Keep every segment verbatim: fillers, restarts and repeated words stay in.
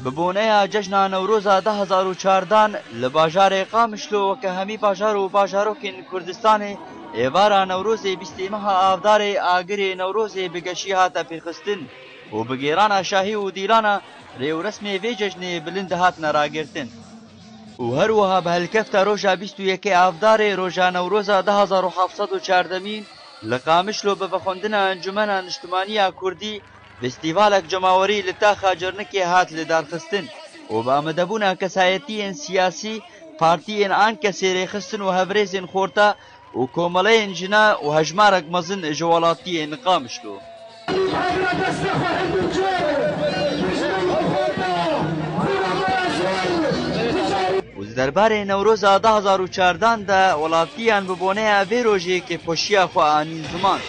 Bi boneya cejna Newroza du hezar û çardan li bajarê Qamişlo weke hemî bajar û bajarokên Kurdistanê êvara Newrozê bîstê meha Avdarê agirê Newrozê bi geşî hate pêxistin û bi gêrana şahî û dîlana rê û resmê vê cejnê bilind hatine ragirtin. Û her wiha bi helkefta roja bîst û yekê Avdarê, roja Newroza du hezar û heft sed û çardemîn, li Qamişlo bi vexwendina Encûmena Niştimanî ya Kurdî festîvalek cemawerî li taxa Cernikê hat lidarxistin û bi amadebûna kesayetiyên siyasî, partiyên an kesê rêxistin û hevrêzên xorta û komeleyên jina û hejmarek mezin ji welatiyên Qamişlo. Û di derbarê Newroza du hezar û çardan de welatiyan bi boneya vê rojê kêfxweşiya xwe anîn ziman.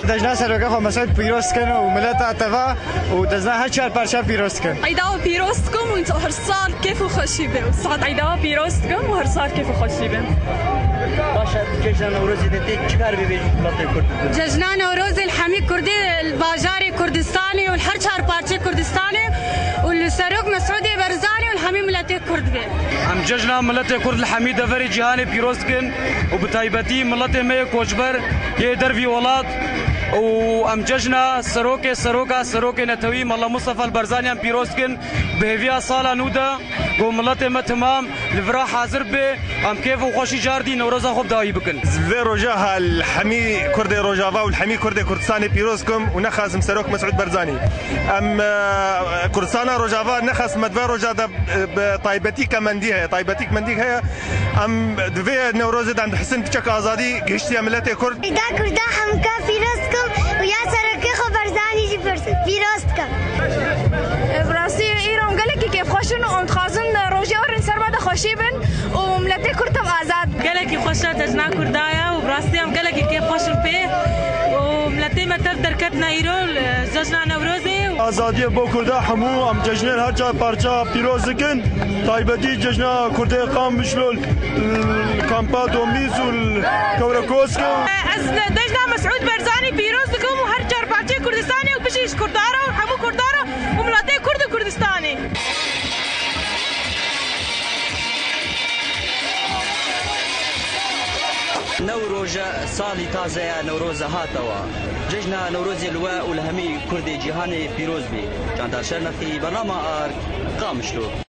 Cejna seroka xwe Mesûd pîroz dikin û mileta teva û cejna her çar parça pîroz dikin. Eyda we pîroz dikim û her sal kêf û xweşî be. Saet Eyda we pîroz dikim û her sal kêf û xweşî be. Baş e, tu cejna Newrozê de tê çi kar bibêjî miletê Kurd? Cejna Newrozê li hemî Kurdê li bajarê Kurdistanê û li her çar parçê Kurdistanê û li Serok Mesûdê Barzanî û li hemî miletê Kurd be. Em cejna miletê Kurd li hemî deverê cîhanê pîroz dikin û bi taybetî miletê me yê koçber yê dervî welat û em cejna serokê seroka serokê netewî Mela Mustafa El Barzanî em pîroz dikin. Bi hêviya sala nû de ku miletê me temam li vira hazir be, em kêf û xweşî cardî Newroza xwe bi dawî bikin. Vê roja ha li hemî Kurdê Rojava û li hemî Kurdê Kurdistanê pîroz kim û nexasim Serok Mesûd Barzanî. Em, e, Kurdistana Rojava nexasim me di vê roja de, e, bi taybetî ke mendî heye, taybetîk mendî heye. Em di vê Newrozê de em dihisin piçek azadî gihiştiye miletê Kurd. Eyda Kurda hemûka pîroz dikim û ya serokê xwe Barzanî jî pîroz dikim. Bi rastî îro em gelekî kêfxweş in û em dixwazin rojê orên ser me de xweşî bin û miletê Kurd tim azad. Gelekî xweş e cejna Kurda ye û bi rastî em gelekî kêfxweş in pê û miletê me tev derketine îro li cejna Newrozê. Azadiyê bo Kurda hemû em cejnên her çar parça pîroz dikin. Taybetî cejna Kurdê Qamişlo, li kampa Domîz û li Kewrekosk. Ez cejna Mesûd Barzanî pîroz dikim û her çar parçeyê Kurdistanê û bijî ji Kurda re û hemû Kurda re û miletê Kurd û Kurdistanê. Newroje salî taze ye, Newroze hatewa. Cejna Newrozê li we û li hemî Kurdê cîhanê pîroz bî. Çandar Şerneqî, bernama Ark, Qamişlo.